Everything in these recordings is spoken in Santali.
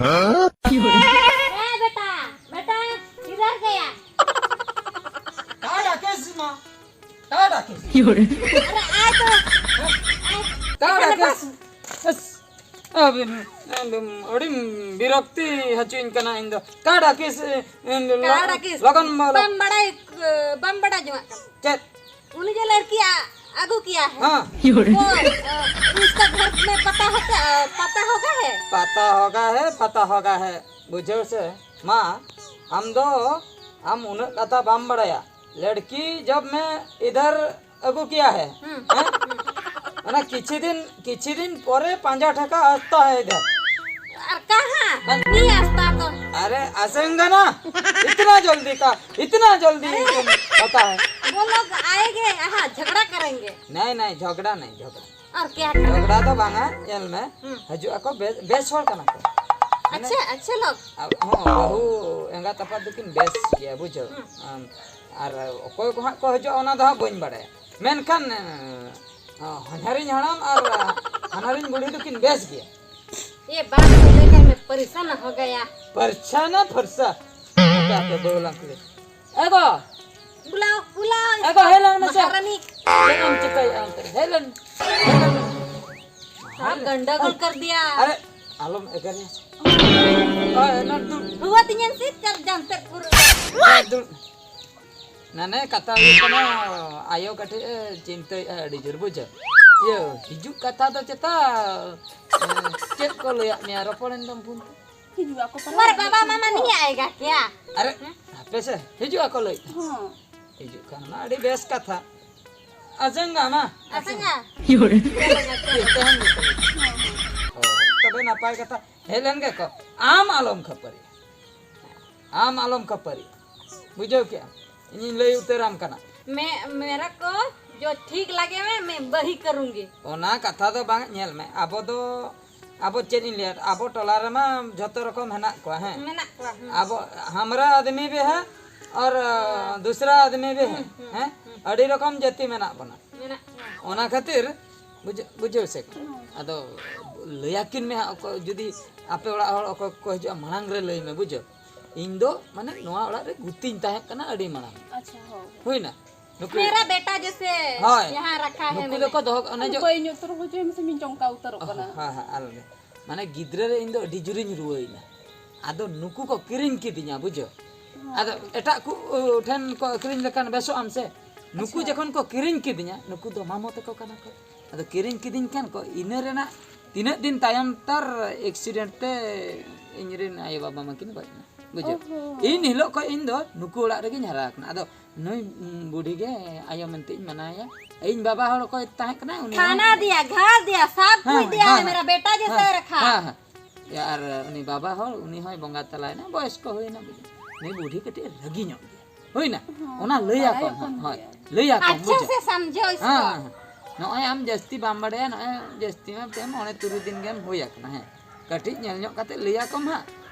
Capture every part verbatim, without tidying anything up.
ए बेटा, बेटा, किधर गया? टाटा केस माँ, टाटा केस। अरे आए तो, आए। टाटा केस। अब, अब, ᱟᱹᱰᱤ ᱵᱤᱨᱚᱠᱛᱤ ᱦᱚᱪᱚᱧ ᱠᱟᱱᱟ ᱤᱧ ᱫᱚ᱾ ᱠᱟᱰᱟ ᱠᱮᱥ, ᱮ, ᱞᱚ-, ᱠᱟᱰᱟ ᱠᱮᱥ᱾ ᱞᱚᱜᱚᱱ ᱵᱚᱞᱚ᱾ ᱵᱟᱢ ᱵᱟᱲᱟᱭ, ᱵᱟᱢ ᱵᱟᱲᱟᱭ ᱡᱚᱝᱟᱜ ᱠᱟᱱᱟ᱾ ᱪᱮᱫ? उन्हीं जो लड़की आ-, आगू किया है। हाँ। वो, अ, उसका घर में पता होता, अ, पता होगा है? पता होगा है, पता होगा है। बुझो से, माँ, हम दो, हम उन्हें कथा बाम बड़ाया। लड़की जब मैं इधर अगू किया है, हम्म। हैं? है ना, किसी दिन, किसी दिन पोरे पांजा ठका आता है इधर। और कहाँ? बस। नहीं आता तो। अरे, आसेंगा ना, इतना जल्दी का, इतना जल्दी अरे। तुम पता है। वो लोग आएंगे, हाँ, झगड़ा करेंगे। नहीं, नहीं, झगड़ा नहीं, झगड़ा। और क्या करेंगे? झगड़ा तो बांगा, ᱧᱮᱞ ᱢᱮ, हम्म। ᱦᱤᱡᱩᱜ ᱟᱠᱚ, ᱵᱮᱥ, ᱵᱮᱥ ᱦᱚᱲ ᱠᱟᱱᱟ ᱠᱚ᱾ ᱢᱟᱱᱮ, अच्छे, अच्छे लोग। ᱟᱵ-, ᱦᱚᱸ, ᱵᱟᱹᱦᱩ ᱮᱸᱜᱟᱛ ᱟᱯᱟᱛ ᱫᱚᱠᱤᱱ ᱵᱮᱥ ᱜᱮᱭᱟ, ᱵᱩᱡᱷᱟᱹᱣ᱾ ᱦᱩᱸ᱾ ᱟᱢ, ᱟᱨ ᱚᱠᱚᱭ ᱠᱚ ᱦᱟᱸᱜ ᱠᱚ ᱦᱤᱡᱩᱜᱼᱟ, ᱚᱱᱟ ᱫᱚ ᱦᱟᱸᱜ ᱵᱟᱹᱧ ᱵᱟᱲᱟᱭᱟ᱾ ᱢᱮᱱᱠᱷᱟᱱ, ᱮᱸ, ᱦᱚᱧᱦᱟᱨᱤᱧ ᱦᱟᱲᱟᱢ ᱟᱨ ᱦᱟᱱᱦᱟᱨᱤᱧ ᱵᱩᱲᱦᱤ ᱫᱚᱠᱤᱱ ᱵᱮᱥ ᱜᱮᱭᱟ᱾ ये बात को लेकर मैं परेशान हो गया। ᱯᱟᱨᱪᱷᱟ ᱱᱟ ᱯᱷᱟᱨᱥᱟ᱾ ᱟᱯᱮ, ᱟᱯᱮ ᱵᱟᱹᱦᱩ ᱞᱟᱝ ᱠᱩᱞᱤ᱾ ᱮ ᱜᱚ! बुलाओ, बुलाओ। ᱮ ᱜᱚ, ᱦᱮᱡ ᱞᱮᱱ ᱢᱮᱥᱮ᱾ महारानी। ᱪᱮᱫ ᱮᱢ ᱪᱤᱠᱟᱹᱭᱮᱫᱼᱟ ᱚᱱᱛᱮ ᱨᱮ? ᱦᱮᱡ ᱞᱮᱱ, ᱦᱮᱡ ᱞᱮᱱ᱾ आप गंडगोल कर दिया। ᱟᱨᱮ, ᱟᱞᱚᱢ ᱮᱜᱮᱨᱤᱧᱟ᱾ ᱦᱳᱭ, ᱱᱚᱰᱮ ᱫᱩᱲᱩᱵ᱾ ᱦᱩᱣᱟ ᱛᱤᱧᱟᱹ ᱥᱤ ᱪᱟᱨ ᱡᱟᱱᱛᱮ ᱯᱩᱨᱟᱹ᱾ ᱱᱚᱰᱮ ᱫᱩᱲᱩᱵ᱾ ᱢᱟᱱᱮ, ᱠᱟᱛᱷᱟ ᱦᱩᱭᱩᱜ ᱠᱟᱱᱟ, ᱟᱭᱳ ᱠᱟᱹᱴᱤᱡ ᱮ ᱪᱤᱱᱛᱟᱹᱭᱮᱫᱼᱟ ᱟᱹᱰᱤ ᱡᱳᱨ, ᱵᱩᱡᱷᱟᱹᱣ᱾ ᱤᱭᱟᱹ, ᱦᱤᱡᱩᱜ ᱠᱟᱛᱷᱟ ᱫᱚ ᱪᱮᱛᱟ, ᱮ, ᱪᱮᱫ ᱠᱚ ᱞᱟᱹᱭᱟᱫ ᱢᱮᱭᱟ, ᱨᱚᱯᱚᱲᱮᱱ ᱫᱚᱢ ᱯᱷᱳᱱ ᱛᱮ? ᱦᱤᱡᱩᱜ ᱟᱠᱚ ᱯᱟᱞᱮ᱾ तुम्हारे बाबा मामा नहीं आएगा क्या? ᱟᱨᱮ, ᱦᱟᱯᱮ ᱥᱮ, ᱦᱤᱡᱩᱜ ᱟᱠᱚ ᱞᱟᱹᱭ᱾ ᱦᱚᱸ᱾ ᱦᱤᱡᱩᱜ ᱠᱷᱟᱱ ᱢᱟ ᱟᱹᱰᱤ ᱵᱮᱥ ᱠᱟᱛᱷᱟ᱾ ᱟᱥᱮᱝᱜᱟ ᱢᱟ᱾ ᱟᱥᱮᱝᱜᱟ᱾ ᱛᱟᱦᱮᱱ ᱜᱮ᱾ ᱦᱚᱸ, ᱛᱚᱵᱮ ᱱᱟᱯᱟᱭ ᱠᱟᱛᱷᱟ᱾ ᱦᱮᱡ ᱞᱮᱱ ᱜᱮ ᱠᱚ᱾ ᱟᱢ ᱟᱞᱚᱢ ᱠᱷᱟᱹᱯᱟᱹᱨᱤ᱾ ᱟᱢ ᱟᱞᱚᱢ ᱠᱷᱟᱹᱯᱟᱹᱨᱤ᱾ ᱵᱩᱡᱷᱟᱹᱣ ᱠᱮᱜᱼᱟᱢ? ᱤᱧᱤᱧ ᱞᱟᱹᱭ ᱩᱛᱟᱹᱨᱟᱢ ᱠᱟᱱᱟ᱾ मैं, मेरा को जो ठीक लगे मैं, मैं वही करूँगी। ᱚᱱᱟ ᱠᱟᱛᱷᱟ ᱫᱚ ᱵᱟᱝ, ᱧᱮᱞ ᱢᱮ, ᱟᱵᱚ ᱫᱚ, ᱟᱵᱚ ᱪᱮᱫ ᱤᱧ ᱞᱟᱹᱭᱟ, ᱟᱵᱚ ᱴᱚᱞᱟ ᱨᱮᱢᱟ ᱡᱷᱚᱛᱚ ᱨᱚᱠᱚᱢ ᱦᱮᱱᱟᱜ ᱠᱚᱣᱟ, ᱦᱮᱸ? ᱢᱮᱱᱟᱜ ᱠᱚᱣᱟ, ᱦᱮᱸ᱾ ᱟᱵᱚ ᱦᱟᱢᱨᱟ ᱟᱫᱢᱤ ᱵᱷᱤ ᱦᱮ ᱟᱨ, ᱦᱮᱸ᱾ ᱫᱩᱥᱨᱟ ᱟᱫᱢᱤ ᱵᱷᱤ ᱦᱮ, ᱦᱩᱸ, ᱦᱩᱸ, ᱦᱮᱸ? ᱦᱩᱸ᱾ ᱟᱹᱰᱤ ᱨᱚᱠᱚᱢ ᱡᱟᱹᱛᱤ ᱢᱮᱱᱟᱜ ᱵᱚᱱᱟ᱾ ᱢᱮᱱᱟᱜ ᱠᱚᱣᱟ᱾ ᱚᱱᱟ ᱠᱷᱟᱹᱛᱤᱨ ᱵᱩᱡᱷᱟᱹᱣ, ᱵᱩᱡᱷᱟᱹᱣ ᱥᱮ? ᱟᱫᱚ ᱞᱟᱹᱭᱟᱠᱤᱱ ᱢᱮ ᱦᱟᱸᱜ, ᱚᱠᱚᱭ ᱡᱩᱫᱤ ᱟᱯᱮ ᱚᱲᱟᱜ ᱦᱚᱲ ᱚᱠᱚᱭ ᱠᱚ ᱦᱤᱡᱩᱜᱼᱟ, ᱢᱟᱲᱟᱝ ᱨᱮ ᱞᱟᱹᱭ ᱢᱮ, ᱵᱩᱡᱷᱟᱹᱣ? ᱤᱧ ᱫᱚ ᱢᱟᱱᱮ ᱱᱚᱣᱟ ᱚᱲᱟᱜ ᱨᱮ ᱜᱩᱛᱤᱧ ᱛᱟᱦᱮᱸ ᱠᱟᱱᱟ ᱟᱹᱰᱤ ᱢᱟᱲᱟᱝ᱾ ᱟᱪᱪᱷᱟ, ᱦᱳᱭ᱾ ᱦᱩᱭᱱᱟ? ᱱᱩᱠᱩ ᱢᱮᱨᱟ ᱵᱮᱴᱟ ᱡᱮᱥᱮ ᱦᱳᱭ᱾ ᱭᱟᱦᱟᱸ ᱨᱟᱠᱷᱟ ᱦᱮ ᱱᱩᱠᱩ ᱢᱮᱱᱮ᱾ ᱫᱚᱠᱚ ᱫᱚᱦᱚ, ᱚᱱᱮ ᱟᱫᱚ ᱡᱚ- ᱵᱟᱹᱧ ᱩᱛᱟᱹᱨ ᱦᱚᱪᱚᱭ ᱢᱮᱥᱮ, ᱤᱧ ᱪᱚᱢᱠᱟᱣ ᱩᱛᱟᱹᱨᱚᱜ ᱠᱟᱱᱟ᱾ ᱦᱮᱸ, ᱦᱮᱸ, ᱟᱞᱚ ᱞᱟᱹᱭ᱾ ᱢᱟᱱᱮ ᱜᱤᱫᱽᱨᱟᱹ ᱨᱮ ᱤᱧ ᱫᱚ ᱟᱹᱰᱤ ᱡᱳᱨᱤᱧ ᱨᱩᱣᱟᱹᱭᱮᱱᱟ᱾ ᱟᱫᱚ ᱱᱩᱠᱩ ᱠᱚ ᱠᱤᱨᱤᱧ ᱠᱤᱫᱤᱧᱟ, ᱵᱩᱡᱷᱟᱹᱣ᱾ ᱦᱮᱸ᱾ ᱟᱫᱚ ᱮᱴᱟᱜ ᱠᱚ ᱴᱷᱮᱱ ᱠᱚ ᱟᱹᱠᱷᱨᱤᱧ ᱞᱮᱠᱷᱟᱱ ᱵᱮᱥᱚᱜ ᱟᱢ ᱥᱮ? ᱱᱩᱠᱩ ᱟᱪᱪᱷᱟ᱾ ᱡᱚᱠᱷᱚᱱ ᱠᱚ ᱠᱤᱨᱤᱧ ᱠᱤᱫᱤᱧᱟ, ᱱᱩᱠᱩ ᱫᱚ ᱢᱟᱢᱚ ᱛᱟᱠᱚ ᱠᱟᱱᱟ ᱠᱚ᱾ ᱟᱫᱚ ᱠᱤᱨᱤᱧ ᱠᱤᱫᱤᱧ ᱠᱷᱟᱱ ᱠᱚ, ᱤᱱᱟᱹ ᱨᱮᱱᱟᱜ ᱛᱤᱱᱟᱹᱜ ᱫᱤᱱ ᱛᱟᱭᱚᱢ ᱛᱟᱨ accident ᱛᱮ ᱤᱧ ᱨᱮᱱ ᱟᱭᱳ ᱵᱟᱵᱟ ᱢᱟᱠᱤᱱ ᱜᱚᱡ ᱮᱱᱟ, ᱵᱩᱡᱷᱟᱹᱣ᱾ ᱚᱦᱚ᱾ ᱤᱱ ᱦᱤᱞᱳᱜ ᱠᱷᱚᱱ ᱤᱧ ᱫᱚ ᱱᱩᱠᱩ ᱚᱲᱟᱜ ᱨᱮᱜᱮᱧ ᱦᱟᱨᱟ ᱟᱠᱟᱱᱟ᱾ ᱟᱫᱚ ᱱᱩᱭ, ᱩᱸ, ᱵᱩᱰᱷᱤ ᱜᱮ ᱟᱭᱳ ᱢᱮᱱᱛᱮ ᱤᱧ ᱢᱟᱱᱟᱣᱮᱭᱟ᱾ ᱤᱧ ᱵᱟᱵᱟ ᱦᱚᱲ ᱚᱠᱚᱭ ᱛᱟᱦᱮᱸ ᱠᱟᱱᱟᱭ, ᱩᱱᱤ ᱠᱷᱟᱱᱟ ᱫᱤᱭᱟ, ᱜᱷᱟᱥ ᱫᱤᱭᱟ, ᱥᱟᱵ ᱦᱮᱸ, ᱠᱩᱪ ᱫᱤᱭᱟ, ᱦᱮᱸ, ᱢᱮᱨᱟ ᱵᱮᱴᱟ ᱡᱮᱥᱮ ᱦᱮᱸ, ᱨᱟᱠᱷᱟ᱾ ᱦᱮᱸ, ᱦᱮᱸ᱾ ᱭᱟ, ᱟᱨ ᱩᱱᱤ ᱵᱟᱵᱟ ᱦᱚᱲ, ᱩᱱᱤ ᱦᱚᱸᱭ ᱵᱚᱸᱜᱟ ᱛᱟᱞᱟᱭᱮᱱᱟ, ᱵᱚᱭᱚᱥ ᱠᱚ ᱦᱩᱭᱱᱟ, ᱵᱩᱡᱷᱟᱹᱣ᱾ ᱩᱱᱤ ᱵᱩᱰᱷᱤ ᱠᱟᱹᱴᱤᱡ ᱨᱟᱹᱜᱤ ᱧᱚᱜ ᱜᱮᱭᱟ, ᱦᱩᱭᱱᱟ? ᱦᱮᱸ, ᱚᱱᱟ ᱞᱟᱹᱭ ᱟᱠᱚ ᱵᱟᱲᱟᱭᱚᱜ ᱦᱟᱸᱜ, ᱠᱟᱱ ᱦᱳᱭ, ᱜᱮᱭᱟ᱾ ᱞᱟᱹᱭ ᱟᱠᱚ, ᱟᱪᱪᱷᱟ ᱵᱩᱡᱷᱟᱹᱣ᱾ ᱥᱮ ᱥᱟᱢᱡᱷᱟᱹᱣ ᱤᱥᱠᱚ᱾ ᱦᱮᱸ, ᱦᱮᱸ, ᱦᱮᱸ᱾ ᱱᱚᱜᱼᱚᱭ ᱟᱢ ᱡᱟᱹᱥᱛᱤ ᱵᱟᱢ ᱵᱟᱲᱟᱭᱟ, ᱱᱚᱜᱼᱚᱭ ᱡᱟᱹᱥᱛᱤ ᱢᱟ ᱯᱮ ᱢᱚᱬᱮ ᱛᱩᱨᱩᱭ ᱫᱤᱱ ᱜᱮᱢ ᱦᱩᱭ ᱟᱠᱟᱱᱟ, ᱦᱮᱸ᱾ ᱠᱟᱹᱴᱤᱡ ᱧᱮᱞ ᱧᱚᱜ ᱠᱟᱛᱮ ᱞᱟᱹᱭ ᱟᱠᱚᱢ ᱦᱟᱸᱜ,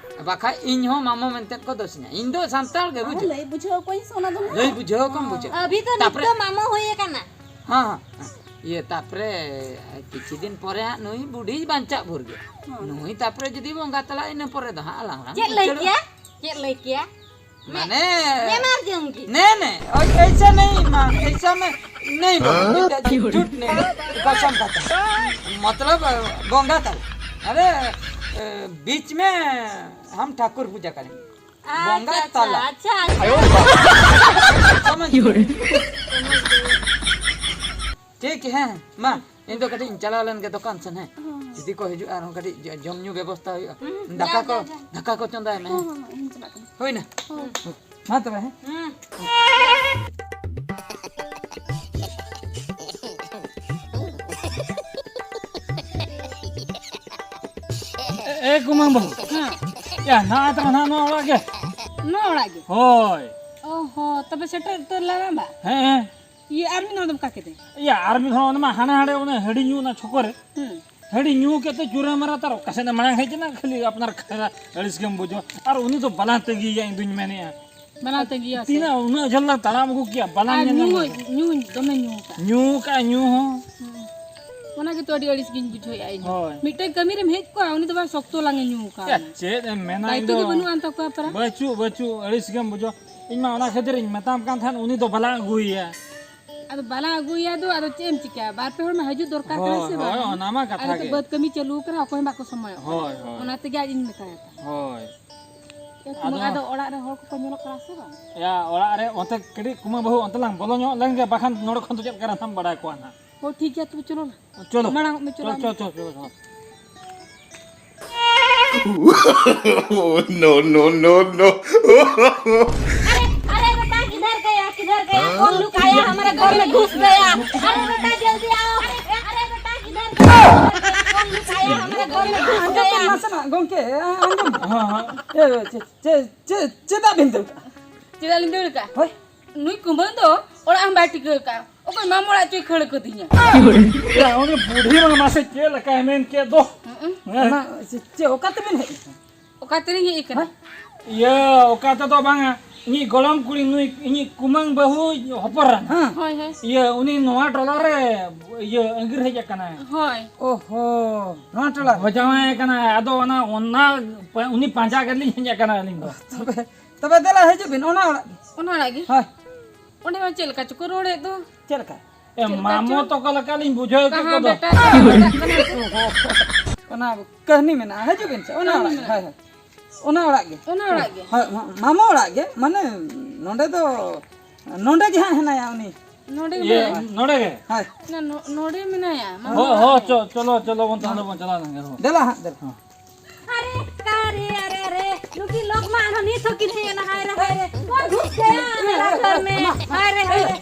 ᱵᱟᱠᱷᱟᱡ ᱤᱧ ᱦᱚᱸ ᱢᱟᱢᱚ ᱢᱮᱱᱛᱮ ᱠᱚ ᱫᱳᱥᱤᱧᱟ᱾ ᱤᱧ ᱫᱚ ᱥᱟᱱᱛᱟᱲ ᱜᱮ, ᱦᱮᱸ, ᱵᱩᱡᱷᱟᱹᱣ᱾ ᱞᱟᱹᱭ ᱵᱩᱡᱷᱟᱹᱣ ᱟᱠᱚᱣᱟᱹᱧ ᱥᱮ ᱚᱱᱟ ᱫᱚ ᱱᱟᱜ᱾ ᱞᱟᱹᱭ ᱵᱩᱡᱷᱟᱹᱣ ᱟᱠᱚᱢ ᱵᱩᱡᱷᱟᱹᱣ᱾ ᱟᱹᱵᱷᱤ ᱛᱚ ᱱᱤᱛ ᱛᱟᱯᱚᱨᱮ ᱫᱚ ᱢᱟᱢᱚ ᱦᱩᱭ ᱟᱠᱟᱱᱟ᱾ ᱦᱮᱸ, ᱦᱮᱸ, ᱦᱮᱸ᱾ ᱤᱭᱟᱹ, ᱛᱟᱯᱚᱨᱮ ᱠᱤᱪᱷᱩ ᱫᱤᱱ ᱯᱚᱨᱮ ᱦᱟᱸᱜ ᱱᱩᱭ ᱵᱩᱰᱷᱤ ᱵᱟᱧᱪᱟᱜ ᱵᱷᱳᱨ ᱜᱮ᱾ ᱦᱮᱸ᱾ ᱱᱩᱭ ᱛᱟᱯᱚᱨᱮ ᱡᱩᱫᱤ ᱵᱚᱸᱜᱟ ᱛᱟᱞᱟ, ᱤᱱᱟᱹ ᱯᱚᱨᱮ ᱫᱚ ᱦᱟᱸᱜ ᱟᱞᱟᱝ ᱞᱟᱝ ᱪᱮᱫ ᱞᱟᱹᱭ ᱩᱪᱟᱹᱲᱚᱜᱼᱟ᱾ ᱠᱮᱭᱟ? ᱪᱮᱫ ᱞᱟᱹᱭ ᱠᱮᱭᱟ? माने मैं मर जाऊंगी। नहीं, नहीं, और ऐसा नहीं माँ, ऐसा मैं नहीं बोलूंगी, झूठ नहीं, कसम खाता है। मतलब, बोंगा तला। अरे, बीच में हम ठाकुर पूजा करेंगे। बोंगा तला। अच्छा, अच्छा। समझ गए? ठीक है, ᱢᱟ, ᱤᱧ ᱫᱚ ᱠᱟᱹᱴᱤᱡ ᱤᱧ ᱪᱟᱞᱟᱣ ᱞᱮᱱ ᱜᱮ ᱫᱚᱠᱟᱱ ᱥᱮᱱ, ᱦᱮᱸ᱾ ᱦᱮᱸ᱾ ᱡᱩᱫᱤ ᱠᱚ ᱦᱤᱡᱩᱜᱼᱟ, ᱟᱨᱦᱚᱸ ᱠᱟᱹᱴᱤᱡ ᱡᱚ-, ᱡᱚᱢ ᱧᱩ ᱵᱮᱵᱚᱥᱛᱷᱟ ᱦᱩᱭᱩᱜᱼᱟ᱾ ᱦᱩᱸ, ᱫᱟᱠᱟ ᱡᱟ, ᱠᱚ, ᱡᱟ, ᱡᱟ᱾ ᱫᱟᱠᱟ ᱠᱚ ᱪᱚᱸᱫᱟᱭ ᱢᱮ, ᱦᱮᱸ, ᱦᱮᱸ᱾ ᱦᱮᱸ, ᱦᱮᱸ, ᱤᱧ ᱪᱟᱞᱟᱜ ᱠᱟᱱᱟ᱾ ᱦᱩᱭᱱᱟ? ᱦᱮᱸ᱾ ᱢᱟ ᱛᱚᱵᱮ, ᱦᱮᱸ᱾ ᱦᱩᱸ᱾ ᱮ, ᱮ, ᱠᱩᱢᱟᱹᱝ ᱵᱟᱹᱦᱩ᱾ ᱦᱮᱸ᱾ ᱭᱟ, ᱱᱟ ᱛᱟᱢᱟ ᱱᱟ ᱱᱚᱣᱟ ᱚᱲᱟᱜ ᱜᱮ᱾ ᱱᱚᱣᱟ ᱚᱲᱟᱜ ᱜᱮ? ᱦᱳᱭ᱾ ᱚ ᱦᱚᱸ, ᱛᱚᱵᱮ ᱥᱮᱴᱮᱨ ᱩᱛᱟᱹᱨ ᱞᱮᱱᱟ ᱵᱟ? ᱦᱮᱸ, ᱦᱮᱸ᱾ ᱤᱭᱟᱹ, ᱟᱨ ᱢᱤᱫ ᱦᱚᱲ ᱫᱚᱢ ᱚᱠᱟ ᱠᱮᱫᱮ? ᱭᱟ, ᱟᱨ ᱢᱤᱫ ᱦᱚᱲ ᱚᱱᱟ ᱢᱟ ᱦᱟᱱᱟ ᱦᱟᱸᱰᱮ ᱚᱱᱟ ᱦᱟᱺᱰᱤ ᱧᱩ ᱚᱱᱟ ᱪᱷᱚᱠᱚ ᱨᱮ᱾ ᱦᱩᱸ᱾ ᱦᱟᱺᱰᱤ ᱧᱩ ᱠᱟᱛᱮ ᱪᱩᱨᱟᱹ ᱢᱟᱨᱟ ᱛᱟᱨ ᱚᱠᱟ ᱥᱮᱫ ᱮ ᱢᱟᱲᱟᱝ ᱦᱮᱡ ᱮᱱᱟ, ᱠᱷᱟᱹᱞᱤ ᱟᱯᱱᱟᱨ ᱠᱷᱟᱨᱟ ᱟᱹᱲᱤᱥ ᱜᱮᱢ ᱵᱩᱡᱷᱟᱹᱣᱟ᱾ ᱟᱨ ᱩᱱᱤ ᱫᱚ ᱵᱟᱞᱟᱝ ᱛᱟᱺᱜᱤᱭᱮᱭᱟ, ᱤᱧ ᱫᱩᱧ ᱢᱮᱱᱮᱫᱼᱟ᱾ ᱵᱟᱞᱟᱝ ᱛᱟᱺᱜᱤᱭᱟ ᱥᱮ? ᱛᱤᱱᱟᱹᱜ ᱩᱱᱟᱹᱜ ᱡᱷᱟᱹᱞ ᱞᱟᱝ ᱛᱟᱲᱟᱢ ᱟᱹᱜᱩ ᱠᱮᱭᱟ, ᱵᱟᱞᱟᱝ ᱟᱨ ᱧᱮᱞ ᱧᱟᱢ ᱧᱩ, ᱞᱮᱭᱟ᱾ ᱧᱩ ᱫᱚᱢᱮ ᱧᱩ ᱠᱟᱜᱼᱟ᱾ ᱧᱩ ᱠᱟᱜᱼᱟ, ᱧᱩ ᱦᱚᱸ᱾ ᱦᱩᱸ᱾ ᱚᱱᱟ ᱜᱮᱛᱚ ᱟᱹᱰᱤ ᱟᱹᱲᱤᱥ ᱜᱤᱧ ᱵᱩᱡᱷᱟᱹᱣᱮᱫᱼᱟ ᱤᱧ᱾ ᱦᱳᱭ᱾ ᱢᱤᱫᱴᱟᱝ ᱠᱟᱹᱢᱤ ᱨᱮᱢ ᱦᱮᱡ ᱠᱚᱜᱼᱟ, ᱩᱱᱤ ᱫᱚ ᱵᱟᱝ ᱥᱚᱠᱛᱚ ᱞᱟᱝ ᱮ ᱧᱩ ᱠᱟᱣᱱᱟ᱾ ᱪᱮᱫ ᱮᱢ ᱢᱮᱱᱟ, ᱤᱧ ᱫᱟᱭᱤᱛᱛᱚ ᱫᱚ ᱜᱮ ᱵᱟᱹᱱᱩᱜ ᱟᱱ ᱛᱟᱠᱚᱣᱟ ᱯᱟᱨᱟ᱾ ᱵᱟᱹᱪᱩᱜ, ᱵᱟᱹᱪᱩᱜ, ᱟᱹᱲᱤᱥ ᱜᱮᱢ ᱵᱩᱡᱷᱟᱹᱣ᱾ ᱤᱧ ᱢᱟ ᱚᱱᱟ ᱠᱷᱟᱹᱛᱤᱨ ᱤᱧ ᱢᱮᱛᱟᱢ ᱠᱟᱱ ᱛᱟᱦᱮᱸᱫ, ᱩᱱᱤ ᱫᱚ ᱵᱟᱞᱟᱝ ᱟᱹᱜᱩᱭᱮᱭᱟ᱾ ᱟᱫᱚ ᱵᱟᱞᱟᱝ ᱟᱹᱜᱩᱭᱮᱭᱟ ᱫᱚ, ᱟᱫᱚ ᱪᱮᱫ ᱮᱢ ᱪᱤᱠᱟᱹᱭᱟ? ᱵᱟᱨ ᱯᱮ ᱦᱚᱲ ᱢᱟ ᱦᱤᱡᱩᱜ ᱫᱚᱨᱠᱟᱨ ᱠᱟᱱᱟ ᱦᱳᱭ, ᱥᱮ ᱵᱟᱝ? ᱦᱳᱭ, ᱚᱱᱟ ᱢᱟ ᱠᱟᱛᱷᱟ ᱟᱨ ᱱᱤᱛᱚᱜ ᱜᱮ᱾ ᱵᱟᱹᱫᱽ ᱠᱟᱹᱢᱤ ᱪᱟᱹᱞᱩ ᱟᱠᱟᱱᱟ, ᱚᱠᱚᱭ ᱦᱚᱸ ᱵᱟᱠᱚ ᱥᱚᱢᱚᱭᱚᱜᱼᱟ᱾ ᱦᱳᱭ, ᱦᱳᱭ᱾ ᱚᱱᱟ ᱛᱮᱜᱮ ᱟᱡ ᱤᱧ ᱢᱮᱛᱟᱭᱟ ᱛᱟᱦᱮᱸᱫ᱾ ᱦᱳᱭ᱾ ᱮ, ᱠᱩᱢᱟᱹᱝ, ᱟᱫᱚ ᱟᱫᱚ ᱚᱲᱟᱜ ᱨᱮ ᱦᱚᱲ ᱠᱚᱠᱚ ᱧᱮᱞᱚᱜ ᱠᱟᱱᱟ ᱥᱮ ᱵᱟᱝ? ᱭᱟ, ᱚᱲᱟᱜ ᱨᱮ ᱚᱱᱛᱮ ᱠᱟᱹᱴᱤᱡ ᱠᱩᱢᱟᱹᱝ ᱵᱟᱹᱦᱩ ᱚᱱᱛᱮ ᱞᱟᱝ ᱵᱚᱞᱚ ᱧᱚᱜ ᱞᱮᱱ ᱜᱮ, ᱵᱟᱠᱷᱟᱱ ᱱᱚᱰᱮ ᱠᱷᱚᱱ ᱫᱚ ᱪᱮᱫ ᱞᱮᱠᱟ ᱨᱮ ᱱᱟᱢ ᱵᱟᱲᱟᱭ ᱠᱚᱣᱟ ᱱᱟᱦᱟᱜ᱾ ᱦᱳᱭ, ᱴᱷᱤᱠ ᱜᱮᱭᱟ, ᱛᱚᱵᱮ ᱪᱚᱞᱚ ᱱᱟ᱾ ᱪᱚᱞᱚ᱾ ᱢᱟᱲᱟᱝ ᱚᱜ ᱢᱮ, ᱪᱚᱞᱚ ᱪᱚᱞ, ᱟᱢ᱾ ᱪᱚᱞ, ᱪᱚᱞ, ᱪᱚᱞᱚ, ᱪᱚᱞᱚ᱾ No, no, no, no. अरे, अरे बेटा, किधर गया, किधर गया? कौन लुकाया हमारे घर में घुस गया? अरे बेटा, जल्दी आओ। अरे, अरे बेटा, किधर गया? कौन लुकाया हमारे घर में घुस ᱟᱸᱡᱚᱢ ᱵᱮᱱ ᱜᱮᱭᱟ? ᱱᱟᱥᱮᱱᱟᱜ, ᱜᱚᱝᱠᱮ, ᱟᱸᱡᱚᱢ ᱵᱮᱱ᱾ ᱦᱮᱸ, ᱦᱮᱸ᱾ ᱮ, ᱪᱮ-, ᱪᱮ-, ᱪᱮ-, ᱪᱮᱫᱟᱜ ᱵᱮᱱ ᱫᱟᱹᱲ ᱠᱟᱜᱼᱟ? ᱪᱮᱫᱟᱜ ᱞᱤᱧ ᱫᱟᱹᱲ ᱠᱟᱜᱼᱟ? ᱦᱳᱭ᱾ ᱱᱩᱭ ᱠᱩᱢᱵᱟᱹᱝ ᱫᱚ ᱚᱲᱟᱜ ᱦᱚᱸ ᱵᱟᱭ ᱴᱷᱤᱠᱟᱹ ᱠᱟᱜᱼᱟ᱾ ᱚᱠᱚᱭ ᱢᱟᱢᱚ ᱚᱲᱟᱜ ᱪᱚᱭ ᱠᱷᱟᱹᱲ ᱠᱟᱹᱫᱤᱧᱟ᱾ ᱭᱟ, ᱩᱱᱤ ᱵᱩᱰᱷᱤ ᱢᱟ ᱢᱟᱥᱮ ᱪᱮᱫ ᱞᱮᱠᱟᱭ ᱢᱮᱱ ᱠᱮᱫ ᱫᱚ᱾ ᱦᱩᱸ᱾ ᱦᱮᱸ᱾ ᱚᱱᱟ ᱪᱮ-, ᱪᱮ-, ᱚᱠᱟ ᱛᱮᱵᱮᱱ ᱦᱮᱡ ᱟᱠᱟᱱᱟ? ᱚᱠᱟ ᱛᱮᱞᱤᱧ ᱦᱮᱡ ᱟᱠᱟᱱᱟ? ᱦᱮᱸ? ᱤᱭᱟᱹ, ᱚᱠᱟ ᱛᱮᱫᱚ ᱵᱟᱝᱟ, ᱤᱧᱤᱡ ᱜᱚᱲᱚᱢ ᱠᱩᱲᱤ, ᱱᱩᱭ ᱤᱧᱤᱡ ᱠᱩᱢᱟᱹᱝ ᱵᱟᱹᱦᱩ ᱦᱚᱯᱚᱱ ᱮᱨᱟ᱾ ᱦᱮᱸ᱾ ᱦᱳᱭ, ᱦᱳᱭ᱾ ᱤᱭᱟᱹ, ᱩᱱᱤ ᱱᱚᱣᱟ ᱴᱚᱞᱟ ᱨᱮ, ᱤᱭᱟᱹ, ᱟᱺᱜᱤᱨ ᱦᱮᱡ ᱟᱠᱟᱱᱟᱭ᱾ ᱦᱳᱭ᱾ ᱳᱦᱳ, ᱱᱚᱣᱟ ᱴᱚᱞᱟ ᱨᱮ? ᱦᱳᱭ, ᱡᱟᱶᱟᱭ ᱟᱠᱟᱱᱟᱭ᱾ ᱟᱫᱚ ᱚᱱᱟ, ᱚᱱᱟ, ᱩᱱᱤ ᱯᱟᱸᱡᱟ ᱜᱮᱞᱤᱧ ᱦᱮᱡ ᱟᱠᱟᱱᱟ ᱟᱹᱞᱤᱧ ᱫᱚ᱾ ᱛᱚᱵᱮ, ᱛᱚᱵᱮ ᱫᱮᱞᱟ ᱦᱤᱡᱩᱜ ᱵᱤᱱ, ᱚᱱᱟ ᱚᱲᱟᱜ ᱜᱮ᱾ ᱚᱱᱟ ᱚᱲᱟᱜ ᱜᱮ? ᱦᱳᱭ᱾ ᱚᱸᱰᱮ ᱢᱟ ᱪᱮᱫ ᱞᱮᱠᱟ ᱪᱚᱠᱚ ᱨᱚᱲᱮᱫ ᱫᱚ? ᱪᱮᱫ ᱞᱮᱠᱟ? ᱮ, ᱪᱮᱫ ᱞᱮᱠᱟ ᱢᱟᱢᱚ ᱪᱚ? ᱛᱟᱠᱚ ᱞᱮᱠᱟ ᱞᱤᱧ ᱵᱩᱡᱷᱟᱹᱣ ᱠᱮᱫ ᱠᱚᱣᱟ᱾ ᱠᱟᱦᱟᱸ ᱵᱮᱴᱟ, ᱠᱟᱦᱟᱸ ᱵᱮᱴᱟ ᱠᱟᱱᱟ ᱠᱚ᱾ ᱚᱱᱟ ᱠᱟᱹᱦᱱᱤ ᱢᱮᱱᱟᱜᱼᱟ, ᱦᱤᱡᱩᱜ ᱵᱤᱱ ᱥᱮ, ᱚᱱᱟ ᱠᱟᱹᱦᱱᱤ ᱚᱲᱟᱜ, ᱢᱮᱱᱟᱜᱼᱟ᱾ ᱦᱳᱭ, ᱦᱳᱭ᱾ ᱚᱱᱟ ᱚᱲᱟᱜ ᱜᱮ? ᱚᱱᱟ ᱚᱲᱟᱜ ᱜᱮ᱾ ᱦᱳᱭ, ᱢᱟ-, ᱢᱟᱢᱚ ᱚᱲᱟᱜ ᱜᱮ, ᱢᱟᱱᱮ ᱱᱚᱸᱰᱮ ᱫᱚ, ᱱᱚᱸᱰᱮ ᱜᱮ ᱦᱟᱸᱜ ᱦᱮᱱᱟᱭᱟ ᱩᱱᱤ᱾ ᱱᱚᱰᱮ ᱤᱭᱟᱹ, ᱢᱮᱱᱟᱭᱟ? ᱱᱚᱰᱮ ᱜᱮ? ᱦᱳᱭ᱾ ᱱᱚ-, ᱱᱚᱰᱮ ᱢᱮᱱᱟᱭᱟ, ᱢᱟᱢᱚ ᱦᱳ, ᱚᱲᱟᱜ ᱦᱳ, ᱨᱮ᱾ ᱪᱚ-, ᱪᱚᱞᱚ, ᱪᱚᱞᱚ ᱵᱚᱱ, ᱛᱟᱦᱞᱮ ᱵᱚᱱ ᱪᱟᱞᱟᱣ ᱞᱮᱱ ᱜᱮ, ᱦᱳ᱾ ᱫᱮᱞᱟ ᱦᱟᱸᱜ, ᱫᱮᱞᱟ᱾ ᱦᱚᱸ᱾ अरे, का रे, अरे, अरे, नुकी लोग मा आनो नी थोकी नहीं है ना, हाय रे, हाय रे, कौन घुस गया मेरा घर में? हाय रे, हाय रे।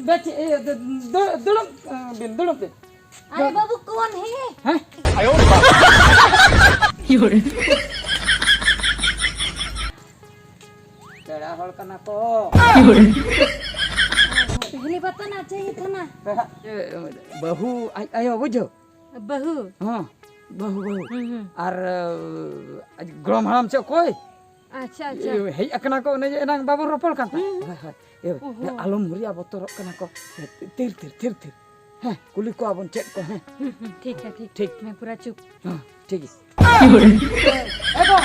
ᱵᱮᱥ, ᱮ, ᱫᱩ-, ᱫᱩ-, ᱫᱩᱲᱩᱵ, ᱮ, ᱵᱤᱱ, ᱫᱩᱲᱩᱵ ᱵᱤᱱ᱾ अरे बाबू, कौन है? ᱦᱮᱸ? ᱯᱮᱲᱟ ᱦᱚᱲ ᱠᱟᱱᱟ ᱠᱚ᱾ ᱯᱮᱲᱟ᱾ ᱯᱮᱦᱞᱮ ᱵᱟᱛᱟᱱᱟ ᱪᱟᱦᱤᱭᱮ ᱛᱷᱟ ᱱᱟ᱾ ᱯᱮᱲᱟ, ᱮ, ᱵᱟᱹᱦᱩ ᱟᱡ ᱟᱭᱳ, ᱵᱩᱡᱷᱟᱹᱣ? ᱵᱟᱹᱦᱩ᱾ ᱦᱚᱸ, ᱵᱟᱹᱦᱩ, ᱵᱟᱹᱦᱩ᱾ ᱦᱩᱸ, ᱦᱩᱸ᱾ ᱟᱨ, ᱮ, ᱜᱚᱲᱚᱢ ᱦᱟᱲᱟᱢ ᱪᱮ ᱚᱠᱚᱭ? ᱟᱪᱪᱷᱟ, ᱟᱪᱪᱷᱟ᱾ ᱤᱭᱟᱹ, ᱦᱮᱡ ᱟᱠᱟᱱᱟ ᱠᱚ, ᱚᱱᱮ ᱡᱮ ᱮᱱᱟᱝ ᱵᱟᱵᱚᱱ ᱨᱚᱯᱚᱲ ᱠᱟᱱ ᱛᱟᱦᱮᱸᱫ᱾ ᱦᱩᱸ᱾ ᱦᱳᱭ, ᱦᱳᱭ᱾ ᱤᱭᱟᱹ, ᱚᱦᱚ᱾ ᱟᱞᱚᱢ ᱦᱩᱨᱤᱜᱼᱟ, ᱵᱚᱛᱚᱨᱚᱜ ᱠᱟᱱᱟ ᱠᱚ᱾ ᱛᱷᱤᱨ, ᱛᱷᱤᱨ, ᱛᱷᱤᱨ, ᱛᱷᱤᱨ᱾ ᱦᱮᱸ, ᱠᱩᱞᱤ ᱠᱚᱣᱟ ᱵᱚᱱ ᱪᱮᱫ ᱠᱚ, ᱦᱮᱸ᱾ ᱦᱩᱸ, ᱦᱩᱸ, ᱴᱷᱤᱠ ᱜᱮᱭᱟ, ᱴᱷᱤᱠ᱾ ᱴᱷᱤᱠ᱾ ᱢᱮ ᱯᱩᱨᱟ ᱪᱩᱯ᱾ ᱦᱮᱸ, ᱴᱷᱤᱠ ᱜᱮᱭᱟ᱾ ᱮ ᱜᱚ,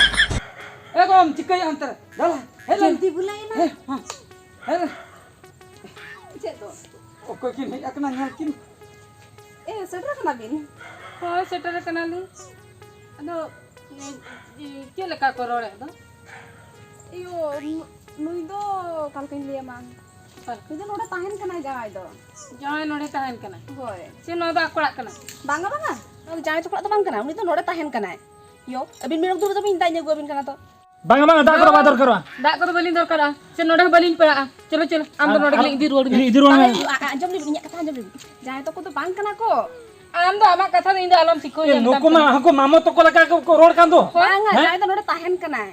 ᱮ ᱜᱚ, ᱪᱤᱠᱟᱹᱭᱟ ᱚᱱᱛᱮ ᱨᱮ? ᱫᱟᱞᱟ, ᱦᱮᱡ ᱞᱮᱱ᱾ ᱡᱚᱞᱫᱤ ᱵᱩᱞᱟᱭᱮᱱᱟ᱾ ᱦᱮᱸ, ᱦᱮᱸ, ᱦᱮᱡ ᱞᱮᱱ᱾ ᱪᱮᱫ ᱫᱚ? ᱚᱠᱚᱭ ᱠᱤᱱ ᱦᱮᱡ ᱟᱠᱟᱱᱟ, ᱧᱮᱞ ᱠᱤᱱ᱾ ᱮ, ᱥᱮᱴᱮᱨ ᱟᱠᱟᱱᱟ ᱵᱤᱱ? ᱦᱳᱭ, ᱥᱮᱴᱮᱨ ᱟᱠᱟᱱᱟᱞᱤᱧ᱾ ᱟᱫᱚ, ᱮ, ᱪᱮᱫ ᱞᱮᱠᱟ ᱠᱚ ᱨᱚᱲᱮᱫ ᱫᱚ? ᱤᱭᱟᱹ, ᱱᱩ-, ᱱᱩᱭ ᱫᱚ ᱚᱠᱟ ᱞᱮᱠᱟᱧ ᱞᱟᱹᱭ ᱟᱢᱟ? ᱚᱠᱟ ᱞᱮᱠᱟ? ᱱᱩᱭ ᱫᱚ ᱱᱚᱰᱮ ᱛᱟᱦᱮᱱ ᱠᱟᱱᱟᱭ, ᱡᱟᱶᱟᱭ ᱫᱚ᱾ ᱡᱟᱶᱟᱭ ᱱᱚᱰᱮ ᱛᱟᱦᱮᱱ ᱠᱟᱱᱟ? ᱦᱳᱭ᱾ ᱥᱮ ᱱᱚᱣᱟ ᱫᱚ ᱟᱠᱚ ᱚᱲᱟᱜ ᱠᱟᱱᱟ? ᱵᱟᱝᱟ, ᱵᱟᱝᱟ, ᱱᱚᱣᱟ ᱫᱚ ᱡᱟᱶᱟᱭ ᱛᱟᱠᱚ ᱚᱲᱟᱜ ᱫᱚ ᱵᱟᱝ ᱠᱟᱱᱟ, ᱩᱱᱤ ᱫᱚ ᱱᱚᱰᱮ ᱛᱟᱦᱮᱱ ᱠᱟᱱᱟᱭ᱾ ᱭᱳ, ᱟᱹᱵᱤᱱ ᱢᱮᱨᱚᱢ ᱫᱩᱲᱩᱵ ᱫᱚ ᱵᱤᱱ ᱫᱟᱜ ᱧᱩ ᱟᱹᱜᱩ ᱟᱹᱵᱤᱱ ᱠᱟᱱᱟ ᱛᱚ᱾ ᱵᱟᱝᱟ, ᱵᱟᱝᱟ, ᱫᱟᱜ ᱠᱚᱫᱚ ᱵᱟᱭ ᱫᱚᱨᱠᱟᱨᱚᱜᱼᱟ᱾ ᱫᱟᱜ ᱠᱚᱫᱚ ᱵᱟᱹᱞᱤᱧ ᱯᱟᱲᱟᱜᱼᱟ᱾ ᱪᱚᱞᱚ, ᱪᱚᱞᱚ, ᱟᱢ ᱫᱚ ᱟᱨ, ᱱᱚᱰᱮ ᱟᱨ ᱜᱮᱞᱤᱧ ᱤᱫᱤ ᱨᱩᱣᱟᱹᱲ ᱢᱮᱭᱟ᱾ ᱤᱫᱤ ᱨᱩᱣᱟᱹᱲ ᱢᱮ᱾ ᱟᱨ, ᱟᱨ, ᱟᱸᱡᱚᱢ ᱞᱮᱵᱤᱱ, ᱤᱧᱟᱹᱜ ᱠᱟᱛᱷᱟ ᱟᱸᱡᱚᱢ ᱞᱮᱵᱤᱱ᱾ ᱡᱟᱦᱟᱸᱭ ᱛᱟᱠᱚ ᱫᱚ ᱵᱟᱝ ᱠᱟᱱᱟ ᱠᱚ᱾ ᱟᱢ ᱫᱚ ᱟᱢᱟᱜ ᱠᱟᱛᱷᱟ ᱫᱚ ᱤᱧ ᱫᱚ ᱟᱞᱚᱢ ᱥᱤᱠᱷᱟᱹᱣᱤᱧᱟ ᱮ, ᱢᱮᱛᱟᱢ ᱱᱩᱠᱩ ᱢᱟ ᱠᱟᱹᱱᱟᱹᱧ᱾ ᱦᱟᱹᱱᱠᱩ ᱢᱟᱢᱚ ᱛᱟᱠᱚ ᱞᱮᱠᱟ ᱠᱚ, ᱠᱚ ᱨᱚᱲ ᱠᱟᱱ ᱫᱚ᱾ ᱦᱳᱭ᱾ ᱵᱟᱝᱟ, ᱦᱮᱸ? ᱡᱟᱦᱟᱸᱭ ᱫᱚ ᱱᱚᱰᱮ ᱛᱟᱦᱮᱱ ᱠᱟᱱᱟᱭ᱾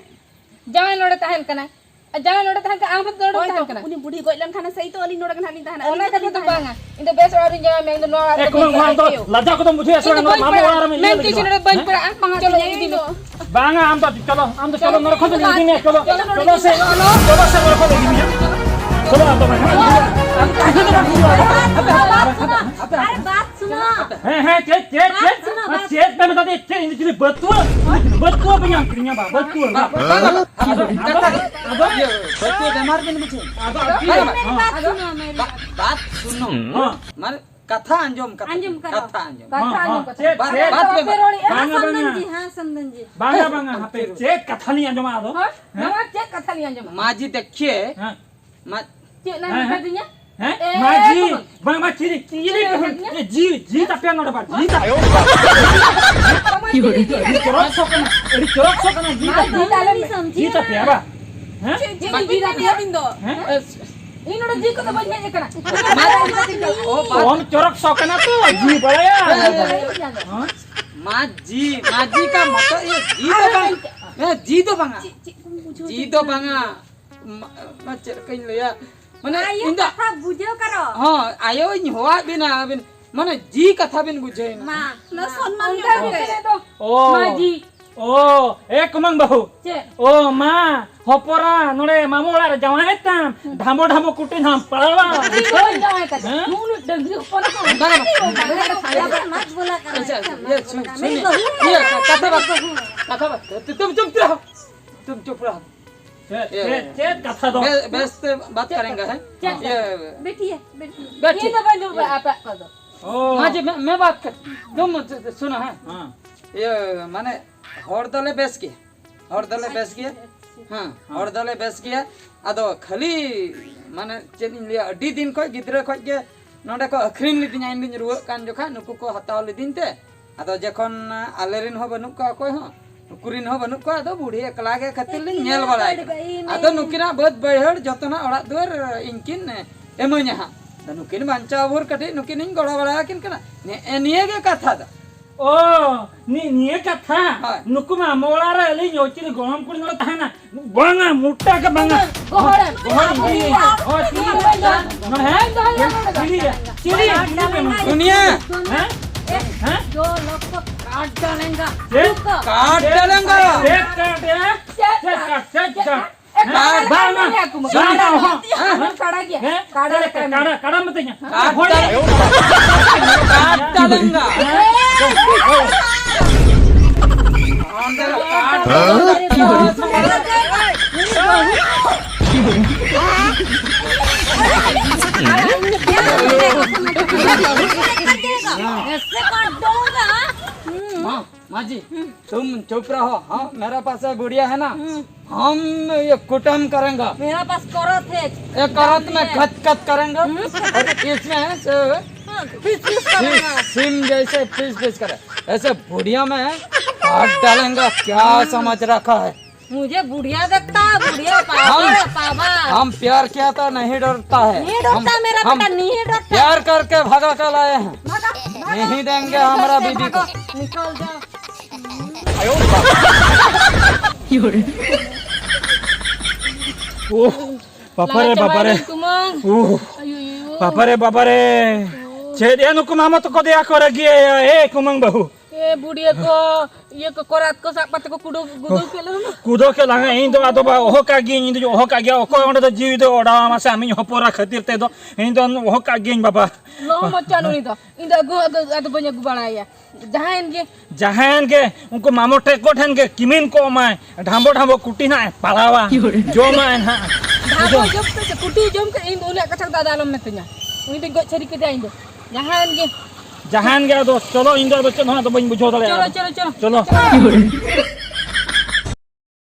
ᱡᱟᱶᱟᱭ ᱱᱚᱰᱮ ᱛᱟᱦᱮᱱ ᱠᱟᱱᱟᱭ᱾ ᱟᱨ ᱡᱟᱶᱟᱭ ᱱᱚᱰᱮ ᱛᱟᱦᱮᱱ ᱠᱟᱱᱟ, ᱟᱢ ᱦᱚᱸ ᱱᱚᱰᱮ ᱦᱳᱭ ᱛᱟᱦᱮᱱ ᱛᱚ, ᱠᱟᱱᱟ᱾ ᱩᱱᱤ ᱵᱩᱰᱷᱤ ᱜᱚᱡ ᱞᱮᱱᱠᱷᱟᱱ ᱥᱮᱭ ᱛᱚ ᱟᱹᱞᱤᱧ ᱱᱚᱰᱮ ᱜᱮ ᱱᱟᱦᱟᱜ ᱞᱤᱧ ᱛᱟᱦᱮᱱᱟ᱾ ᱚᱱᱟ ᱟᱹᱞᱤᱧ ᱠᱟᱛᱷᱟ ᱫᱚ ᱵᱟᱝᱟ᱾ ᱤᱧ ᱫᱚ ᱵᱮᱥ ᱚᱲᱟᱜ ᱨᱤᱧ ᱡᱟᱶᱟᱭ ᱢᱮ, ᱤᱧ ᱫᱚ ᱱᱚᱣᱟ ᱚᱲᱟᱜ ᱮ, ᱨᱮᱫᱚ ᱠᱚᱢᱟ, ᱵᱟᱹᱧ ᱱᱚᱣᱟ ᱫᱚ ᱛᱟᱦᱮᱸ᱾ ᱞᱟᱡᱟ ᱠᱚᱫᱚᱢ ᱵᱩᱡᱷᱟᱹᱣᱮᱫᱼᱟ ᱥᱮ ᱤᱧ ᱫᱚ ᱵᱟᱝ? ᱵᱟᱹᱧ ᱢᱟᱢᱚ ᱯᱟᱲᱟᱜᱼᱟ᱾ ᱚᱲᱟᱜ ᱨᱮᱢ ᱢᱮᱱ ᱤᱭᱟᱹ ᱠᱮᱫ ᱞᱟᱹᱜᱤᱫ ᱪᱮ ᱱᱚᱰᱮ ᱵᱟᱹᱧ ᱦᱮᱸ? ᱯᱟᱲᱟᱜᱼᱟ? ᱵᱟᱝᱟ, ᱪᱚᱞᱚ, ᱪᱚᱞᱚ, ᱤᱧ ᱤᱫᱤ ᱢᱮ᱾ ᱪᱚᱞᱚ, ᱵᱟᱝᱟ, ᱟᱢ ᱫᱚ ᱪᱚᱞᱚ, ᱪᱚᱞᱚ, ᱱᱚᱰᱮ ᱠᱷᱚᱱ ᱫᱚ ᱤᱧ ᱤᱫᱤ ᱢᱮᱭᱟ, ᱪᱚᱞᱚ, ᱪᱚᱞᱚ, ᱪᱚᱞᱚ ᱥᱮ, ᱪᱚᱞᱚ ᱥᱮ, ᱱᱚᱰᱮ ᱠᱷᱚᱱ ᱫᱚ ᱤᱫᱤ ᱢᱮᱭᱟ᱾ ᱪᱚᱞᱚ, ᱟᱫᱚ ᱵᱟᱝᱟ᱾ ᱟᱨᱮ, ᱵᱟᱛ ᱥᱩᱱᱚ᱾ ᱦᱮᱸ, ᱦᱮᱸ, ᱪᱮᱫ, ᱪᱮᱫ, ᱵᱟᱛ ᱪᱮᱫ? ᱥᱩᱱᱚ, ᱟᱨ ᱵᱟᱛ᱾ ᱪᱮᱫ ᱯᱮ ᱢᱮᱛᱟ ᱫᱤᱧ? ᱪᱮᱫ? ᱤᱧ ᱫᱚ ᱪᱤᱞᱤ ᱵᱟᱹᱛᱩᱣᱟᱹ? ᱵᱟᱹᱛᱩᱣᱟᱹ ᱯᱮ ᱧᱟᱢ ᱠᱤᱫᱤᱧᱟ ᱵᱟ, ᱵᱟᱹᱛᱩᱣᱟᱹ ᱵᱟ᱾ ᱟᱫᱚ, ᱟᱫᱚ, ᱟᱫᱚ, ᱤᱭᱟᱹ, ᱵᱟᱹᱛᱩᱣᱟᱹ ᱵᱮᱢᱟᱨ ᱵᱮᱱ ᱵᱩᱡᱷᱟᱹᱣ? ᱟᱫᱚ, ᱟᱫᱚ, ᱦᱮᱸ᱾ ᱵᱟᱛ ᱥᱩᱱᱚ, ᱢᱮᱨᱤ ᱵᱟᱛ᱾ ᱵᱟᱛ ᱥᱩᱱᱚ᱾ ᱦᱮᱸ᱾ ᱢᱟᱱᱮ ᱠᱟᱛᱷᱟ ᱟᱸᱡᱚᱢ ᱠᱟᱛᱮ᱾ ᱟᱸᱡᱚᱢ ᱠᱟᱛᱮ᱾ ᱠᱟᱛᱷᱟ ᱟᱸᱡᱚᱢ᱾ ᱠᱟᱛᱷᱟ ᱦᱮᱸ, ᱟᱸᱡᱚᱢ ᱦᱮᱸ᱾ ᱠᱟᱛᱮ᱾ ᱪᱮᱫ, ᱵᱟᱛ ᱪᱮᱫ? ᱵᱮᱢᱟᱨ᱾ ᱵᱟᱯᱮ ᱨᱚᱲᱮᱫᱼᱟ? ᱵᱟᱝᱟ, ᱵᱟᱝᱟ᱾ ᱥᱟᱱᱫᱚᱱ ᱡᱤ, ᱦᱮᱸ, ᱥᱟᱱᱫᱚᱱ ᱡᱤ᱾ ᱵᱟᱝᱟ, ᱵᱟᱝᱟ, ᱦᱟᱯᱮ, ᱪᱮᱫ ᱠᱟᱛᱷᱟ ᱞᱤᱧ ᱟᱸᱡᱚᱢᱟ ᱟᱫᱚ? ᱦᱮᱸ? ᱦᱮᱸ? ᱱᱚᱣᱟ ᱪᱮᱫ ᱠᱟᱛᱷᱟ ᱞᱤᱧ ᱟᱸᱡᱚᱢᱟ? ᱢᱟᱹᱡᱷᱤ ᱫᱮᱠᱷᱤᱭᱮ᱾ ᱦᱮᱸ᱾ ᱢᱟ-, ᱪᱮᱫ ᱞᱮ ᱦᱮᱸ, ᱢᱮᱛᱟ ᱦᱮᱸ᱾ ᱫᱤᱧᱟ? ᱦᱮᱸ? ᱮ, ᱢᱟᱹᱡᱷᱤ, ᱠᱚᱢᱚᱞ᱾ ᱵᱟᱝ, ᱵᱟᱝ, ᱪᱤᱞᱤ, ᱪᱤᱞᱤ ᱪᱮᱫ ᱞᱮ ᱢᱮᱛᱟ ᱫᱤᱧᱟ? ᱮ, ᱡᱤ, ᱡᱤ ᱛᱟᱯᱮᱭᱟ ᱱᱚᱰᱮ ᱵᱟᱝ, ᱡᱤ ᱛᱟᱯᱮᱭᱟ᱾ ᱟᱹᱰᱤ ᱪᱚᱨᱚᱠ ᱥᱚ ᱠᱟᱱᱟ, ᱟᱹᱰᱤ ᱪᱚᱨᱚᱠ ᱥᱚ ᱠᱟᱱᱟ, ᱡᱤ ᱢᱟ, ᱛᱟᱯᱮᱭᱟ᱾ ᱡᱤ ᱛᱟᱞᱮ ᱢᱮ᱾ ᱡᱤ ᱛᱟᱯᱮᱭᱟ ᱵᱟᱝ? ᱦᱮᱸ? ᱪᱮᱫ, ᱪᱮᱫ ᱡᱤ ᱛᱟᱯᱮᱭᱟ ᱟᱹᱵᱤᱱ ᱫᱚ? ᱦᱮᱸ? ᱤᱧ ᱱᱚᱰᱮ ᱡᱤ ᱠᱚᱫᱚ ᱵᱟᱹᱧ ᱦᱮᱡ ᱟᱠᱟᱱᱟ᱾ ᱢᱟ, ᱠᱚᱢ ᱪᱚᱨᱚᱠ ᱥᱚ ᱠᱟᱱᱟ ᱛᱚ, ᱡᱤ ᱵᱟᱲᱟᱭᱟ᱾ ᱦᱮᱸ? ᱢᱟᱹᱡᱷᱤ, ᱢᱟᱹᱡᱷᱤ ᱠᱟ ᱢᱚᱛᱞᱚᱵ ᱤᱭᱟᱹ ᱡᱤ ᱫᱚ ᱵᱟᱝ, ᱦᱮᱸ, ᱡᱤ ᱫᱚ ᱵᱟᱝᱟ᱾ ᱪᱮᱫ, ᱪᱮᱫ ᱠᱚᱢ ᱵᱩᱡᱷᱟᱹᱣ ᱡᱤ ᱫᱚ ᱵᱟᱝᱟ᱾ ᱢᱟ, ᱢᱟ, ᱪᱮᱫ ᱞᱮᱠᱟᱧ ᱞᱟᱹᱭᱟ? ᱢᱟᱱᱮ, ᱟᱭᱳ, ᱤᱧ ᱫᱚ ᱠᱟᱛᱷᱟ ᱵᱩᱡᱷᱟᱹᱣ ᱠᱟᱨᱚ᱾ ᱦᱚᱸ, ᱟᱭᱳᱧ ᱦᱚᱦᱚᱣᱟᱫ ᱵᱤᱱᱟ, ᱟᱹᱵᱤᱱ, ᱢᱟᱱᱮ, ᱡᱤ ᱠᱟᱛᱷᱟ ᱵᱤᱱ ᱵᱩᱡᱷᱟᱹᱣ ᱮᱱᱟ᱾ ᱢᱟ, ᱱᱚᱣᱟ ᱥᱚᱱᱢᱟᱱ ᱚᱱᱠᱟ ᱧᱚᱜ ᱜᱮ ᱠᱟᱛᱮ᱾ ᱫᱚ ᱚ᱾ ᱢᱟᱹᱡᱷᱤ᱾ ᱚ, ᱮ ᱠᱩᱢᱟᱹᱝ ᱵᱟᱹᱦᱩ᱾ ᱪᱮᱫ? ᱚ ᱢᱟ, ᱦᱚᱯᱚᱨᱟ, ᱱᱚᱰᱮ ᱢᱟᱢᱚ ᱚᱲᱟᱜ ᱨᱮ ᱡᱟᱶᱟᱭ ᱛᱟᱢ, ᱰᱷᱟᱢᱵᱚ ᱰᱷᱟᱢᱵᱚ ᱠᱩᱴᱤ ᱱᱟᱢ ᱯᱟᱲᱟᱣᱟ᱾ ᱤᱧ ᱫᱚ ᱵᱟᱹᱧ ᱡᱟᱶᱟᱭ ᱠᱟᱫᱮ᱾ ᱦᱮᱸ? ᱱᱩᱱᱩ ᱰᱟᱹᱝᱨᱤ ᱦᱚᱯᱚᱱ ᱠᱚ᱾ ᱵᱟᱝ, ᱵᱟᱝ᱾ ᱟᱪᱪᱷᱟ, ᱟᱪᱪᱷᱟ, ᱤᱭᱟᱹ, ᱥᱩᱱ, ᱥᱩᱱ, ᱤᱭᱟᱹ, ᱠᱟᱛᱷᱟ ᱵᱟᱫ, ᱠᱟᱛᱷᱟ ᱵᱟᱫ, ᱛᱩᱢ ᱪᱩᱯ ᱨᱚᱦᱚ, ᱛᱩᱢ ᱪᱩᱯ ᱨᱚᱦᱚ᱾ ᱪᱮᱫ, ᱤᱭᱟᱹ, ᱪᱮᱫ, ᱪᱮᱫ ᱠᱟᱛᱷᱟ ᱫᱚ? ᱵᱮ-, ᱵᱮᱥ ᱛᱮ ᱵᱟᱛ ᱪᱮᱫ ᱠᱟᱨᱮᱸᱜᱟ, ᱠᱟᱛᱷᱟ? ᱦᱮᱸ? ᱪᱮᱫ ᱤᱭᱟᱹ, ᱠᱟᱛᱷᱟ? ᱵᱮᱴᱤᱭᱮ, ᱵᱮᱴᱤᱭᱮ᱾ ᱵᱮᱴᱤᱭᱮ᱾ ᱤᱧ ᱫᱚ ᱵᱟᱹᱧ ᱨᱩᱣᱟᱹᱜᱼᱟ ᱟᱯᱮᱭᱟᱜ ᱠᱚᱫᱚ᱾ ᱚ᱾ ᱢᱟᱡᱷᱤ, ᱢᱮ, ᱢᱮ ᱵᱟᱛ ᱠᱟᱨ᱾ ᱛᱩᱢ ᱥᱩᱱᱟ, ᱦᱮᱸ? ᱦᱮᱸ᱾ ᱤᱭᱟᱹ, ᱢᱟᱱᱮ, ᱦᱚᱲ ᱫᱚᱞᱮ ᱵᱮᱥ ᱜᱮᱭᱟ᱾ ᱦᱚᱲ ᱫᱚᱞᱮ ᱵᱮᱥ ᱜᱮᱭᱟ᱾ ᱟᱪᱪᱷᱟ, ᱟᱪᱪᱷᱟ᱾ ᱦᱮᱸ, ᱦᱮᱸ᱾ ᱦᱚᱲ ᱫᱚᱞᱮ ᱵᱮᱥ ᱜᱮᱭᱟ᱾ ᱟᱫᱚ ᱠᱷᱟᱹᱞᱤ, ᱢᱟᱱᱮ, ᱪᱮᱫ ᱤᱧ ᱞᱟᱹᱭᱟ, ᱟᱹᱰᱤ ᱫᱤᱱ ᱠᱷᱚᱡ, ᱜᱤᱫᱽᱨᱟᱹ ᱠᱷᱚᱡ ᱜᱮ ᱱᱚᱰᱮ ᱠᱚ ᱟᱹᱠᱷᱨᱤᱧ ᱞᱤᱫᱤᱧᱟ, ᱤᱧ ᱫᱩᱧ ᱨᱩᱣᱟᱹᱜ ᱠᱟᱱ ᱡᱚᱠᱷᱟᱡ ᱱᱩᱠᱩ ᱠᱚ ᱦᱟᱛᱟᱣ ᱞᱤᱫᱤᱧ ᱛᱮ᱾ ᱟᱫᱚ ᱡᱚᱠᱷᱚᱱ ᱟᱞᱮ ᱨᱮᱱ ᱦᱚᱸ ᱵᱟᱹᱱᱩᱜ ᱠᱚᱣᱟ ᱚᱠᱚᱭ ᱦᱚᱸ, ᱱᱩᱠᱩ ᱨᱮᱱ ᱦᱚᱸ ᱵᱟᱹᱱᱩᱜ ᱠᱚᱣᱟ, ᱟᱫᱚ ᱵᱩᱲᱦᱤ ᱮᱠᱞᱟ ᱜᱮ ᱠᱷᱟᱹᱛᱤᱨ ᱞᱤᱧ ᱧᱮᱞ ᱵᱟᱲᱟᱭ ᱠᱟᱱᱟ᱾ ᱟᱫᱚ ᱱᱩᱠᱤᱱᱟᱜ ᱵᱟᱹᱫᱽ ᱵᱟᱹᱭᱦᱟᱹᱲ ᱡᱚᱛᱚᱱᱟᱜ ᱚᱲᱟᱜ ᱫᱩᱣᱟᱹᱨ ᱤᱧ ᱠᱤᱱ ᱮᱢᱟᱹᱧᱟ ᱦᱟᱸᱜ᱾ ᱟᱫᱚ ᱱᱩᱠᱤᱱ ᱵᱟᱧᱪᱟᱣ ᱵᱷᱳᱨ ᱠᱟᱹᱴᱤᱡ ᱱᱩᱠᱤᱱ ᱤᱧ ᱜᱚᱲᱚ ᱵᱟᱲᱟ ᱟᱹᱠᱤᱱ ᱠᱟᱱᱟ᱾ ᱱᱮᱜᱼᱮ ᱱᱤᱭᱟᱹ ᱜᱮ ᱠᱟᱛᱷᱟ ᱫᱚ᱾ ᱚ, ᱱᱤ-, ᱱᱤᱭᱟᱹ ᱠᱟᱛᱷᱟ? ᱦᱳᱭ᱾ ᱱᱩᱠᱩ ᱢᱟ ᱟᱢ ᱚᱲᱟᱜ ᱨᱮ ᱟᱹᱞᱤᱧ ᱚᱪᱤᱨ ᱜᱚᱲᱚᱢ ᱠᱩᱲᱤ ᱱᱚᱰᱮ ᱛᱟᱦᱮᱱᱟ᱾ ᱵᱟᱝᱟ, ᱢᱚᱴᱟ ᱜᱮ ᱵᱟᱝᱟ᱾ ᱜᱚᱦᱚᱲᱮᱢ᱾ ᱜᱚᱦᱚᱲ ᱤᱧ᱾ ᱦᱚᱸ, ᱪᱤᱞᱤ? ᱱᱚᱰᱮ ᱦᱮᱸ? ᱪᱤᱞᱤ? ᱪᱤᱞᱤ? ᱪᱤᱞᱤ? ᱪᱤᱞᱤ? ᱥᱩᱱᱤᱭᱟ᱾ ᱦᱮᱸ? ᱦᱮᱸ? जो लोग को काट डालेगा। ᱪᱮᱫ? काट डालेगा। ᱪᱮᱫ ᱠᱟᱴ ᱭᱟ? ᱪᱮᱫ ᱠᱟᱴ? ᱪᱮᱫ ᱠᱟᱴ? ᱦᱮᱸ? ᱵᱟᱝ, ᱵᱟᱝ᱾ ᱵᱟᱝ, ᱵᱟᱝ᱾ ᱦᱮᱸ? ᱠᱟᱲᱟ ᱜᱮᱭᱟ᱾ ᱦᱮᱸ? ᱠᱟᱲᱟ ᱞᱮᱠᱟ᱾ ᱠᱟᱲᱟ, ᱠᱟᱲᱟ ᱢᱤᱛᱟᱹᱧᱟ᱾ ᱠᱟᱴ ᱦᱳᱭ᱾ ᱰᱟᱞᱮᱝᱜᱟ᱾ ᱠᱟᱴ ᱰᱟᱞᱮᱝᱜᱟ᱾ ऐसे काट दूंगा। माँ, माँ जी, तुम चुप रहो। हाँ, मेरे पास है गुड़िया है ना, हम ये कुटम करेंगे। मेरा पास करत है। एक करत में खच खच करेंगे। और इसमें से हाँ, पीस पीस करेंगे। सिम जैसे पीस पीस करे, ऐसे बुढ़िया में हाथ डालेंगे। क्या समझ रखा है? मुझे बुढ़िया देखता है, बुढ़िया पागल है, पागल। हम प्यार किया था, नहीं डरता है। नहीं डरता मेरा बेटा, नहीं डरता। प्यार करके भगा के लाए हैं। भगा, भगा। नहीं देंगे हमारा बीबी को। निकल जाओ। ও বাপারে, বাবারে। ও বাপারে, বাবারে। ছেড়ে নুকু মামা তো কদে আকরে গিয়ে, এ কুমাং বাহু। ᱮ, ᱵᱩᱰᱷᱤᱭᱟᱹ ᱠᱚ, ᱤᱭᱟᱹ ᱠᱚ, ᱠᱚᱨᱟᱛ ᱠᱚ ᱥᱟᱵ ᱠᱟᱛᱮ ᱠᱚ ᱠᱩᱰᱟᱹ-, ᱠᱩᱫᱟᱹᱣ ᱠᱮᱫ ᱞᱮ ᱦᱩᱱᱟᱹᱝ᱾ ᱠᱩᱫᱟᱹᱣ ᱠᱮᱫ ᱞᱟᱝᱟ, ᱤᱧ ᱫᱚ ᱟᱫᱚ ᱵᱟ ᱚᱦᱚ ᱠᱟᱜ ᱜᱤᱭᱟᱹᱧ, ᱤᱧ ᱫᱚ ᱚᱦᱚ ᱠᱟᱜ ᱜᱮᱭᱟ᱾ ᱚᱠᱚᱭ ᱚᱸᱰᱮ ᱫᱚ ᱡᱤᱣᱤ ᱫᱚ ᱚᱰᱟᱣ ᱟᱢᱟ ᱥᱮ ᱟᱢᱤᱧ ᱦᱚᱯᱚᱨᱟ ᱠᱷᱟᱹᱛᱤᱨ ᱛᱮ ᱫᱚ? ᱤᱧ ᱫᱚ ᱚᱦᱚ ᱠᱟᱜ ᱜᱤᱭᱟᱹᱧ ᱵᱟᱵᱟ᱾ ᱞᱚᱦᱚ ᱢᱚᱪᱟᱱ ᱩᱱᱤ ᱫᱚ, ᱤᱧ ᱫᱚ ᱟᱹᱜᱩ, ᱟᱹᱜᱩ, ᱟᱫᱚ ᱵᱟᱹᱧ ᱟᱹᱜᱩ ᱵᱟᱲᱟᱭᱟ᱾ ᱡᱟᱦᱟᱸᱭᱮᱱ ᱜᱮ᱾ ᱡᱟᱦᱟᱸᱭᱮᱱ ᱜᱮ, ᱩᱱᱠᱩ ᱢᱟᱢᱚ ᱴᱷᱮᱡ ᱠᱚ ᱴᱷᱮᱱ ᱜᱮ ᱠᱤᱢᱤᱱ ᱠᱚ ᱮᱢᱟᱭ, ᱰᱷᱟᱢᱵᱚ ᱰᱷᱟᱢᱵᱚ ᱠᱩᱴᱤ ᱱᱟᱜ ᱮ ᱯᱟᱲᱟᱣᱟ᱾ ᱡᱚᱢᱟᱭ ᱱᱟᱜ᱾ ᱰᱷᱟᱢᱵᱚ ᱡᱚᱢ ᱠᱟᱛᱮ ᱥᱮ ᱠᱩᱴᱤ ᱡᱚᱢ ᱠᱟᱛᱮ ᱤᱧ ᱫᱚ ᱩᱱᱤᱭᱟᱜ ᱠᱟᱛᱷᱟ ᱠᱚᱫᱚ ᱟᱫᱚ ᱟᱞᱚᱢ ᱢᱮᱛᱟᱹᱧᱟ᱾ ᱩᱱᱤ ᱫᱚᱧ ᱜᱚᱡ ᱪᱷᱟᱹᱨᱤ ᱠᱮᱫᱮᱭᱟ ᱤᱧ ᱫᱚ᱾ ᱡᱟᱦᱟᱸᱭᱮᱱ ᱜᱮ᱾ ᱡᱟᱦᱟᱸᱭᱮᱱ ᱜᱮ, ᱟᱫᱚ ᱪᱚᱞᱚ, ᱤᱧ ᱫᱚ ᱟᱫᱚ ᱪᱮᱫ ᱦᱚᱸ ᱟᱫᱚ ᱵᱟᱹᱧ ᱵᱩᱡᱷᱟᱹᱣ ᱫᱟᱲᱮᱭᱟᱜᱼᱟ᱾ ᱪᱚᱞᱚ, ᱪᱚᱞᱚ, ᱪᱚᱞᱚ᱾ ᱪᱚᱞᱚ᱾